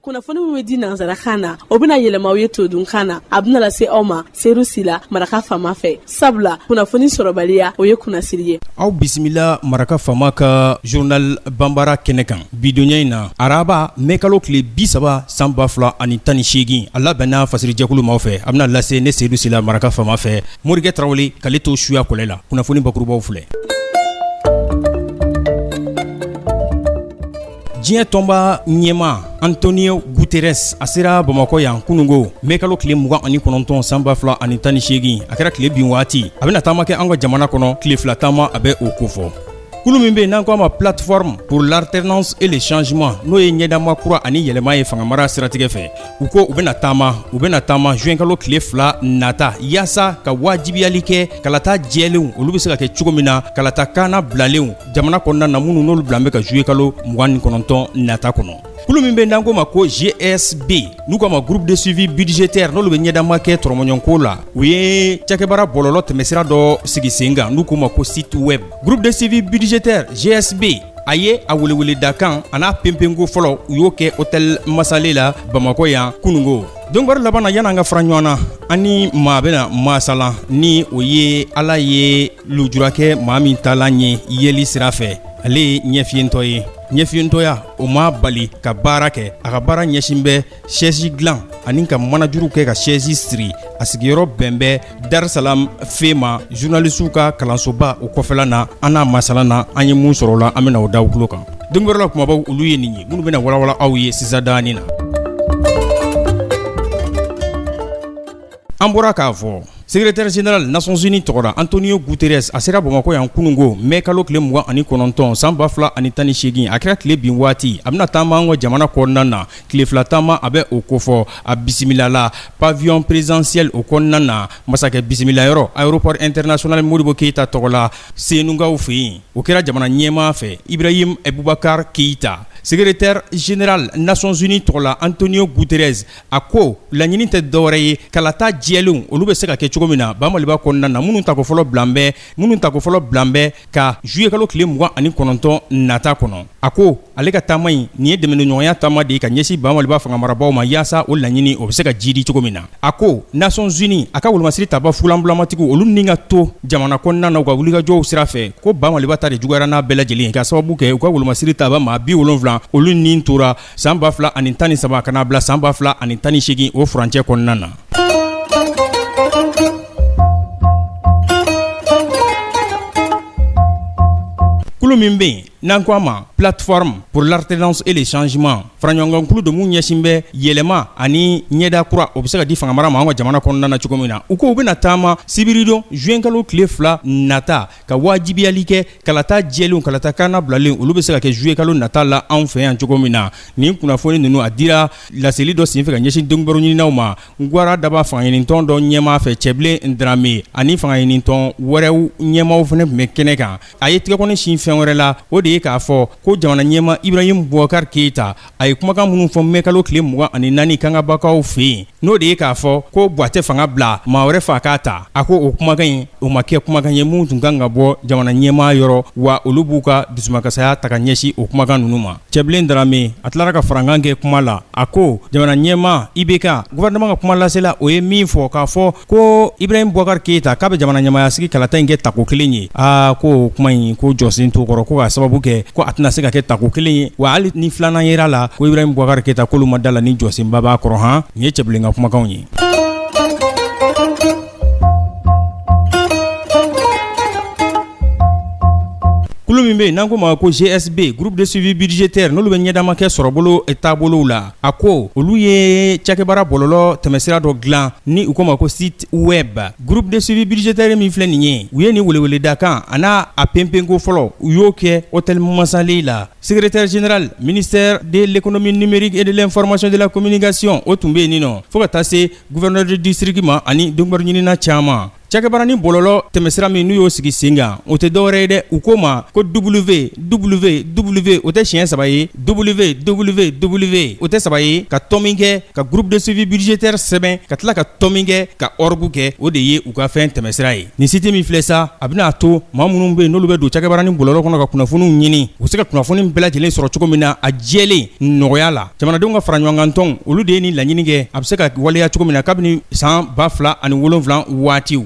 Kunnafoni min bɛ di nansarakan na, o bɛna yɛlɛma aw ye todunkan na. A bɛna lase aw ma Seyidu Sila, Maraka Faama fɛ, sabula kunnafoni sɔrɔbaliya, o ye kunnasiri ye. Aw bisimila Maraka Faama ka journal banbara kɛnɛ kan bidonya in na, araba mɛkalo tile 30 san 2018. A labɛnna fasirijɛkulu maaw fɛ, a bɛna lase ne Seyidu Sila, Maraka Faama fɛ. Morikɛ Tarawele k'ale to suya kɔlɛ la. Kunnafoni bakurubaw filɛ. Diɲɛ tɔnba ɲɛmaa Antonio Guterres, a sera Bamakɔ yan kunungo mɛkalo tile 29 san 2018. A kɛra tile bin waati. A bɛna taama kɛ an ka jamana kɔnɔ, tile 2 taama a bɛ o kofɔ. Kulu min bɛ yen n'an ko a ma Plateforme pour l'alternance et le changement, n'o ye ɲɛdama kura ani yɛlɛma ye fangamara siratigɛ fɛ, u ko u bɛna taama juin kalo tile 2 nata, yaasa ka wajibiyali kɛ kalata jɛlenw olu bɛ se ka kɛ cogo min na, kalata kana bilalenw jamana kɔnɔna na, minnu n'olu bila bɛ ka juillet kalo 29 nata kɔnɔ. Kulu min bɛ n'an ko ma ko GSB, n'u k'a ma Groupe de suivi budgétaire, n'olu bɛ ɲɛdama kɛ tɔrɔmɔɲɔgɔnko la, u ye cakɛbaara bɔlɔlɔ tɛmɛsira dɔ sigi sen kan, n'u k'o ma ko site web. Groupe de suivi budgétaire GSB, a ye a weleweledakan a n'a penpenko fɔlɔ, u y'o kɛ hôtel Masale la Bamakɔ yan kunungo. Donkibaru laban na, yan'an ka fara ɲɔgɔn na, an ni maa bɛna masala, ni o ye Ala ye lujurakɛ maa min taalan ye yeli sira fɛ. Ale ye ɲɛfiyentɔ ye. Ɲɛfiyentɔya o ma bali ka baara kɛ. A ka baara ɲɛsin bɛ chaise dilan ani ka manajuru kɛ ka chaise siri. A sigiyɔrɔ bɛn bɛ Dar-Salam fe ma, journalistew ka kalansoba o kɔfɛla na. An n'a masala na, an ye mun sɔrɔ o la, an bɛna o da tulo kan. Donkibaru la kumabaw, olu ye nin ye minnu bɛna walawala aw ye sisan daani na. An bɔra k'a fɔ, secrétaire général Nations Unies tɔgɔ la, Antonio Guterres, a sera Bamakɔ yan kunungo mai kalo tile 29 san 2018. A kɛra tile bin waati. A bɛna taama an ka jamana kɔnɔna na, tile 2 taama a bɛ o kofɔ. A bisimilala pavillon présidentiel o kɔnɔna na, masakɛ bisimila yɔrɔ, aéroport international Modibo Keyita tɔgɔ la, Senukaw fɛ yen. O kɛra jamana ɲɛmaa fɛ, Ibrahim Boubacar Keïta. Secrétaire général Nations Unies tɔgɔ la, Antonio Guterres, a ko laɲini tɛ dɔwɛrɛ ye, kalata jɛlenw olu bɛ se ka kɛ cogo min na ba Maliba kɔnɔna na, minnu tako fɔlɔ bilan bɛ ka juillet kalo tile 29 nata kɔnɔ. A ko ale ka taama in, nin ye dɛmɛɲɔgɔnya taama de ye ka ɲɛsin ba Maliba fanga marabaaw ma, yaasa o laɲini o bɛ se ka jidi cogo min na. A ko Nations Unies a ka wolomasiri taba fulanbulamatigiw, olu ni ka to jamana kɔnɔna na u ka wulikajɔw sira fɛ, ko ba Maliba ta de juguyara n'a bɛɛ lajɛlen, ka sababu kɛ u ka wolomasiri taba maa 70, olu ni tora san 2013 ka n'a bila san 2018, o furancɛ kɔnɔna na. Kulu min bɛ yen n'an ko a ma Plateforme pour l'alternance et le changement, faraɲɔgɔnkankulu don mun ɲɛsin bɛ yɛlɛma ani ɲɛda kura o bɛ se ka di fanga mara ma an ka jamana kɔnɔna na cogo min na, u ko u bɛna taama sibiridon juin kalo tile 2 nata, ka wajibiyali kɛ kalata jɛlenw, kalata kana bilalen, olu bɛ se ka kɛ juillet kalo nata la anw fɛ yan cogo min na. Nin kunnafoni ninnu, a dira laseli dɔ senfɛ ka ɲɛsin donkibaru ɲininaw ma Gwara Daba fangaɲinitɔn dɔ ɲɛmaa fɛ, Cɛbilen Darame, ani fangaɲinitɔn wɛrɛw ɲɛmaaw fana tun bɛ kɛnɛ kan. A ye tigɛkɔni sin fɛn wɛrɛ la, o de ye k'a fɔ ko jamana ɲɛmaa Ibrahim Boubacar Keïta, a ye kumakan minnu fɔ mai kalo tile 24 Kangabakaw fɛ yen, n'o de ye k'a fɔ ko Buwa tɛ fanga bila maa wɛrɛ fa k'a ta, a ko o kumakan in, o ma kɛ kumakan ye mun tun kan ka bɔ jamana ɲɛmaa yɔrɔ wa. Olu b'u ka dusumakasaya ta ka ɲɛsin o kumakan ninnu ma. Cɛbilen Darame, a tilara ka farankan kɛ kuma la. A ko jamana ɲɛmaa IBK, gouvernement ka kuma lasela, o ye min fɔ k'a fɔ ko Ibrahim Boubacar Keïta k'a bɛ jamana ɲɛmaaya sigi kalata in kɛ tako kelen ye, aa, ko kuma in ko jɔsen t'o kɔrɔ, ko k'a sababu kɛ ko a tɛna se ka kɛ tako kelen ye wa, hali ni filanan yera la, ko Ibrahim Boubacar Keïta k'olu ma da la ni jɔsenba b'a kɔrɔ. Han, nin ye Cɛbilen ka kumakanw ye. Kulu min bɛ yen n'an ko ma ko GSB, Groupe de suivi budgétaire, n'olu bɛ ɲɛdama kɛ sɔrɔbolo taabolow la, a ko olu ye cakɛbaara bɔlɔlɔ tɛmɛsira dɔ dilan, ni u ko ma ko site web. Groupe de suivi budgétaire min filɛ nin ye, u ye nin weleweledakan a n'a a penpenko fɔlɔ, u y'o kɛ hôtel Masale la. Secrétaire général ministère de l'Économie numérique et de l'Information de la Communication, o tun bɛ yen nin nɔ, fo ka taa se gouverneur de district ma ani donkibaru ɲinina caman. Cakɛbaara ni bɔlɔlɔ tɛmɛsira min n'u y'o sigi sen kan, o tɛ dɔwɛrɛ ye dɛ, u k'o ma ko w w w, o tɛ siɲɛ saba ye, w w w, o tɛ saba ye, ka tɔmi kɛ ka groupe de suivi budgétaire sɛbɛn, ka tila ka tɔmi kɛ ka org kɛ, o de ye u ka fɛn tɛmɛsira ye. Nin site min filɛ sa, a bɛna a to maa minnu bɛ yen n'olu bɛ don cakɛbaara ni bɔlɔlɔ kɔnɔ ka kunnafoniw ɲini, u bɛ se ka kunnafoni bɛɛ lajɛlen sɔrɔ cogo min na a jɛlen nɔgɔya la. Jamanadenw ka faraɲɔgɔnkantɔn, olu de ye nin laɲini kɛ, a bɛ se ka waleya cogo min na kabini san 2007 waatiw.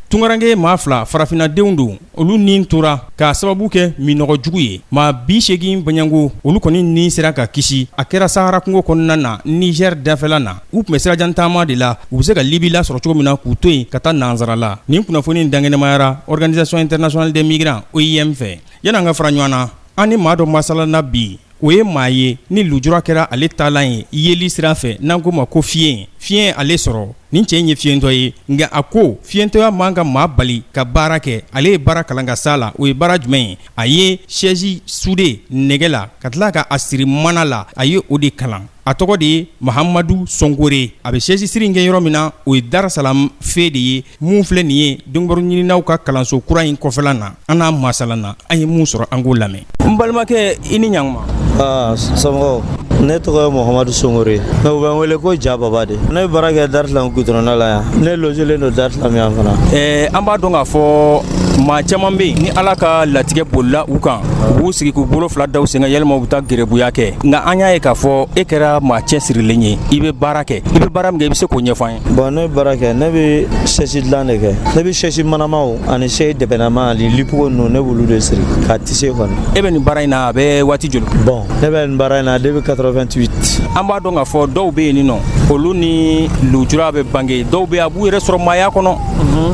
Tunkaranke maa fila, farafinnadenw don, olu ni tora k'a sababu kɛ minnɔgɔ jugu ye. Maa 80 bɔɲɔgɔnko, olu kɔni ni sera ka kisi. A kɛra Sahara kungo kɔnɔna na, Niger dafɛla na. U tun bɛ sirajan taama de la, u bɛ se ka Libi lasɔrɔ cogo min na k'u to yen ka taa nansara la. Nin kunnafoni in dankɛnɛmayara Organisation internationale des migrants, OIM fɛ. Yanni an ka fara ɲɔgɔn na, an ni maa dɔ masalana bi, o ye maa ye ni lujura kɛra ale taalan ye yeli sira fɛ, n'an k'o ma ko fiyen. Fiyen ale sɔrɔ. Nin cɛ in ye fiyentɔ ye, nka a ko fiyentɔya man ka maa bali ka baara kɛ. Ale ye baara kalan ka s'a la. O ye baara jumɛn ye? A ye chaise soudé nɛgɛ la ka tila ka a siri mana la, a ye o de kalan. A tɔgɔ de ye Mahamadu Sɔnkore. A bɛ chaise siri in kɛ yɔrɔ min na, o ye Darsalam fe de ye mun filɛ nin ye donkibaru ɲininaw ka kalanso kura in kɔfɛla na. An n'a masalana, an ye mun sɔrɔ, an k'o lamɛn. N balimakɛ, i ni ɲankuma. Somɔgɔw, ne tɔgɔ ye Mohamadu Sɔnkore, mais u bɛ n wele ko Ja Baba de. Ne bɛ baara kɛ Darsalam goudronda la yan. Ne logelen don Darsalam yan fana. An b'a dɔn k'a fɔ maa caman bɛ yen, ni Ala ka latigɛ bolila u kan, u b'u sigi k'u bolo fila da u sen kan, yalima u bɛ taa gɛrɛbuya kɛ. Nka an y'a ye k'a fɔ e kɛra maa cɛsirilen ye, i bɛ baara kɛ. I bɛ baara min kɛ, i bɛ se k'o ɲɛfɔ an ye? Bon, ne bɛ baara kɛ, ne bɛ chaise dilan de kɛ. Ne bɛ chaise manamaw ani chaise dɛbɛnama ani lipugo ninnu, ne b'olu de siri ka tisser kɔni. E bɛ nin baara in na, a bɛ waati joli? Bon, ne bɛ nin baara in na depuis 88. An b'a dɔn k'a fɔ dɔw bɛ yen nɔ, olu ni lujura bɛ bange, dɔw bɛ yen, a b'u yɛrɛ sɔrɔ maaya kɔnɔ,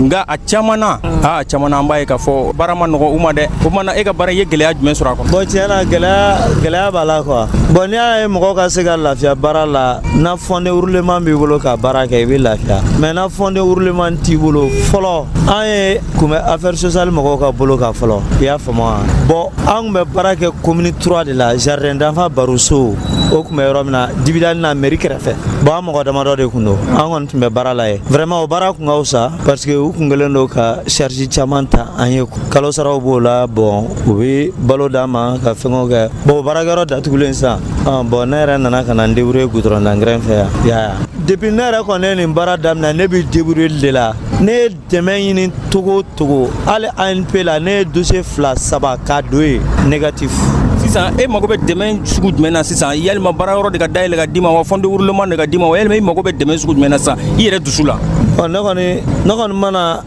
nka a caman na, a caman na, an b'a ye k'a fɔ baara ma nɔgɔ u ma dɛ. O tuma na, e ka baara, i ye gɛlɛya jumɛn sɔrɔ a kɔnɔ? Bon, tiɲɛ na, gɛlɛya b'a la quoi. Bon, n'i y'a ye mɔgɔ ka se ka lafiya baara la, na fond de roulement b'i bolo ka baara kɛ, i bɛ lafiya. Mais na fond de roulement t'i bolo, fɔlɔ an ye kun bɛ affaire sociale mɔgɔw ka bolo kan fɔlɔ, i y'a faamu wa? Bon, an kun bɛ baara kɛ commune 3 de la, jardin d'enfants Baroso, o kun bɛ yɔrɔ min na, Dibidani na, mairie kɛrɛfɛ. Bon, an mɔgɔ damadɔ de kun don, an kɔni tun bɛ baara la yen. Vraiment, o baara kun ka fisa parce que u kun kɛlen don ka charge caman ta an ye, kalo saraw b'o la. Bon, u bɛ balo d'an ma ka fɛngɛw kɛ. Bon, o baarakɛyɔrɔ datugulen sisan, bon, ne yɛrɛ nana ka na n débrouiller goudron d'engrais fɛ yan, y'a ye. Depuis ne yɛrɛ kɔni ye nin baara daminɛ, ne bɛ débrouiller de la. Ne ye dɛmɛ ɲini togo o togo, hali ANP la, ne ye dossier fila saba k'a don yen, négatif. Sisan, e mago bɛ dɛmɛ sugu jumɛn na sisan? Yalima baara yɔrɔ de ka dayɛlɛ ka d'i ma wa, fond de roulement de ka d'i ma wa, yalima i mago bɛ dɛmɛ sugu jumɛn na sisan i yɛrɛ dusu la? Ɔ, ne kɔni mana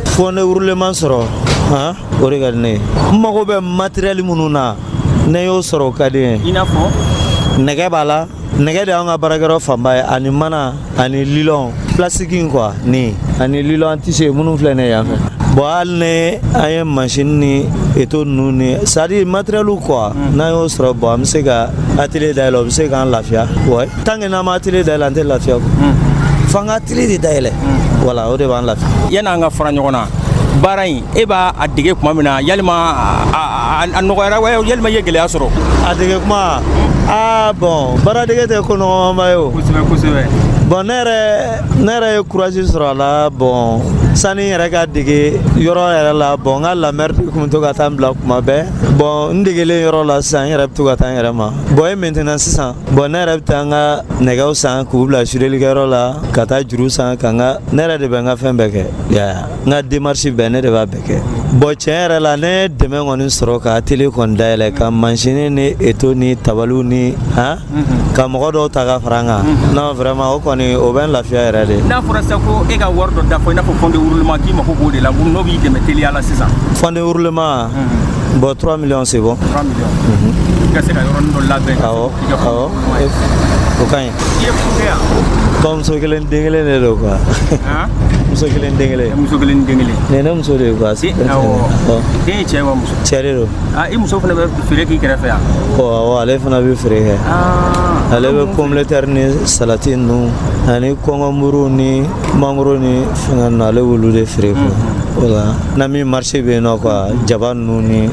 fond de roulement sɔrɔ han, o de ka di ne ye. N mago bɛ matériel minnu na, ne y'o sɔrɔ, o ka di n ye. I n'a fɔ? Nɛgɛ b'a la, nɛgɛ de y'an ka baarakɛyɔrɔ fanba ye, ani mana ani nylon plastique in quoi, nin ani nylon tissu minnu filɛ nin ye yan fɛ. Bon, hali ni an ye machine ni étau ninnu ni, c'est à dire matériel quoi, n'an y'o sɔrɔ, bon, an bɛ se ka atelier dayɛlɛ, o bɛ se k'an lafiya. Ouais, tant que n'an ma atelier dayɛlɛ, an tɛ lafiya quoi. F'an ka atelier de dayɛlɛ, voilà, o de b'an lafiya. Yan'an ka fara ɲɔgɔn na, baara in, e b'a a dege tuma min na, yalima a nɔgɔyara wa, yalima i ye gɛlɛya sɔrɔ? A dege kuma, aa, bon, baara dege tɛ ko nɔgɔmanba ye o. Kosɛbɛ kosɛbɛ. Bon, ne yɛrɛ ye courage sɔrɔ a la. Bon, sani n yɛrɛ ka dege yɔrɔ yɛrɛ la, bon, n ka la mère de tun bɛ to ka taa n bila kuma bɛɛ. Bon, n degelen yɔrɔ la sisan, n yɛrɛ bɛ to ka taa n yɛrɛ ma. Bon, et maintenant sisan, bon, ne yɛrɛ bɛ taa n ka nɛgɛw san k'u bila sudelikɛyɔrɔ la, ka taa juru san ka n ka, ne yɛrɛ de bɛ n ka fɛn bɛɛ kɛ, ya n ka démarche bɛɛ, ne de b'a bɛɛ kɛ. Bon, tiɲɛ yɛrɛ la, ne ye dɛmɛ kɔni sɔrɔ ka atelier kɔni dayɛlɛ, ka machine ni étau ni tabaliw ni han, ka mɔgɔ dɔw ta ka fara n kan, non, vraiment, o kɔni, o bɛ n lafiya yɛrɛ de. N'a fɔra sisan ko e ka wari dɔ dafa, i n'a fɔ fond de roulement, k'i mako b'o de la, n'o b'i dɛmɛ teliya la sisan? Fond de roulement, bon, 3 millions, c'est bon. 3 millions, i ka se ka yɔrɔnin dɔ labɛn. Awɔ, o ka ɲi. I ye furu kɛ yan? Bon, muso kelen, den kelen de don quoi. Muso kelen, den kelen. Muso kelen, den kelen. Nin ye ne muso de ye quoi. Awɔ, den ye cɛ ye wa muso? Cɛ de don. Ah, i muso fana bɛ feere k'i kɛrɛfɛ yan? Awɔ, ale fana bɛ feere kɛ. Ale bɛ pomme de terre ni salati ninnu ani kɔngɔmuru ni mangoro ni fɛngɛ ninnu, ale b'olu de feere quoi. Voilà, na min marché bɛ yen nɔ quoi, jaba ninnu ni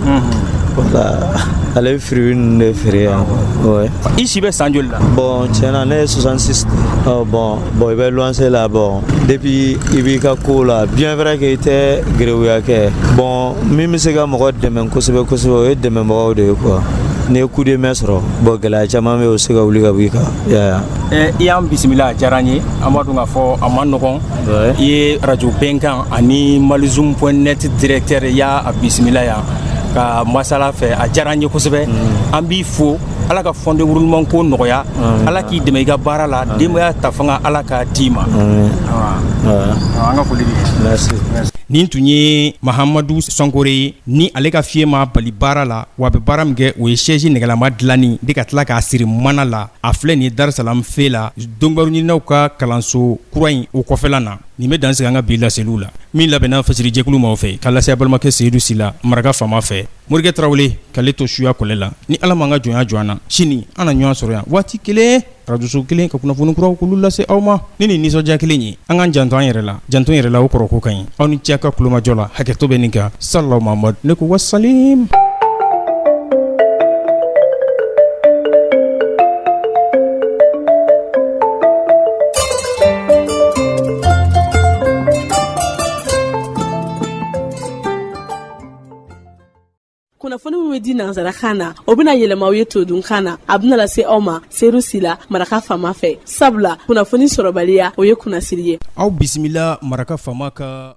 Voilà, ale bɛ fruits ninnu de feere yan quoi. I si bɛ san joli la? Bon, tiɲɛ na, ne ye 66. Oh, bon, i bɛ luwanse la. Bon, depuis i b'i ka ko la, bien vrai que i tɛ gerebuya kɛ. Bon, min bɛ se ka mɔgɔ dɛmɛ kosɛbɛ kosɛbɛ, o ye dɛmɛbagaw de ye quoi. N'i ye coup de main sɔrɔ, bon, gɛlɛya caman bɛ yen, o se ka wuli ka bɔ i kan. I y'an bisimila, a diyara n ye. An b'a dɔn k'a fɔ a ma nɔgɔn. I ye radio Bɛnkan ani malizoom.net directeur y'a bisimila yan ka masala fɛ, a diyara n ye kosɛbɛ. An b'i fo, Ala ka fond de roulement ko nɔgɔya, Ala k'i dɛmɛ i ka baara la, denbaya ta fanga Ala k'a d'i ma. An ka foli b'i ye. Merci. Nin tun ye Mahamadu Sankore ye, ni ale ka fiye ma bali baara la, wa a bɛ baara min kɛ, o ye chaise nɛgɛlama dilanni de, ka tila k'a siri mana la. A filɛ nin ye Darusalam fe la, donbaruɲininaw ka kalanso kura in o kɔfɛla na. Nin bɛ dan sigi an ka bi laseliw la, min labɛnna fasirijɛkulu maaw fɛ, ka lase a balimakɛ Seyidu Sila maraka faama fɛ, Morikɛ Tarawele k'ale to suya kɔlɛ la. Ni Ala m'an ka jɔnya jɔ an na, sini an na ɲɔgɔn sɔrɔ yan waati kelen, arajoso kelen, ka kunnafoni kuraw k'olu lase aw ma ni nin nisɔndiya kelen ye. An k'an janto an yɛrɛ la, janto yɛrɛ la, o kɔrɔ ko ka ɲi. Aw ni ce ka kulomajɔ la, hakɛto bɛ nin kan. Salaw Mamadu, ne ko wasalim. Kunnafoni min bɛ di nansarakan na, o bɛna yɛlɛma aw ye todunkan na. A bɛna lase aw ma Seyidu Sila maraka faama fɛ, sabula kunnafoni sɔrɔbaliya, o ye kunnasiri ye. Aw bisimila maraka faama ka